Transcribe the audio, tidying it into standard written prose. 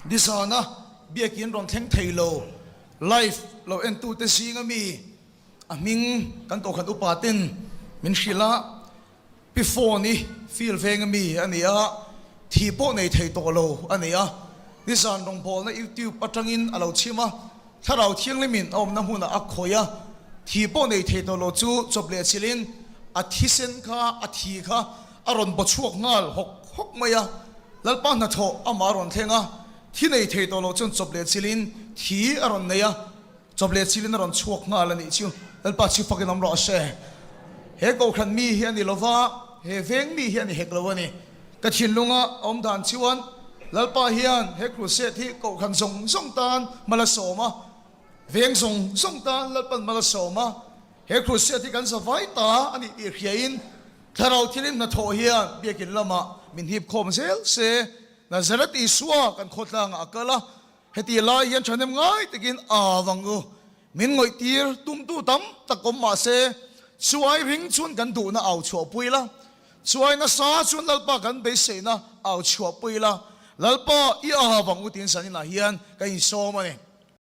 Nizana biakin rawn thleng thei lo live lo entute zinga mi a hming kan kohhran upa ten min hrilh a, Pi Phone i feel veng ami a ni a, thi pawh nei thei tawh lo a ni a, nizan rawngbawlna YouTube atangin a lo chhim a, Thlarau Thianghlimin a awmna hmunah a khawih a, thi pawh nei thei tawh lo chu chawp leh chilhin a thisen kha a thi kha a rawn baw chhuak nghal hawk hawk mai a, Lalpa hnathawh amah a rawn thleng a, thi nei thei tawh lo chuan chawp leh chilhin thi a rawn nei a. Chawp leh chilin a rawn chhuak nghal a nih chu. Lalpa chu fakin awm rawh se. He kohhran mi hi a ni lova, he veng mi hi a ni hek lo a ni. Ka thinlunga awm dan chuan Lalpa hian he crusade hi kohhran zawng zawng tan mal a sawm a, veng zawng zawng tan Lalpan mal a sawm a, he crusade hi kan za vai ta a nih tih hriain Thlarau thilin hnathawh hian biakin lamah min hip khawm zel se. Nazareth Isua kan khawtlangah a kal a, Heti lai hian thahnem ngai takin aa vang u. Min ngawihtir tumtu tam tak awm mah se, chuai ring chuan kan duhna au chhuahpui la, chuai nasa chuan Lalpa kan beiseina au chhuahpui la, Lalpa i aa vang u tiin zaninah hian ka insawm a ni.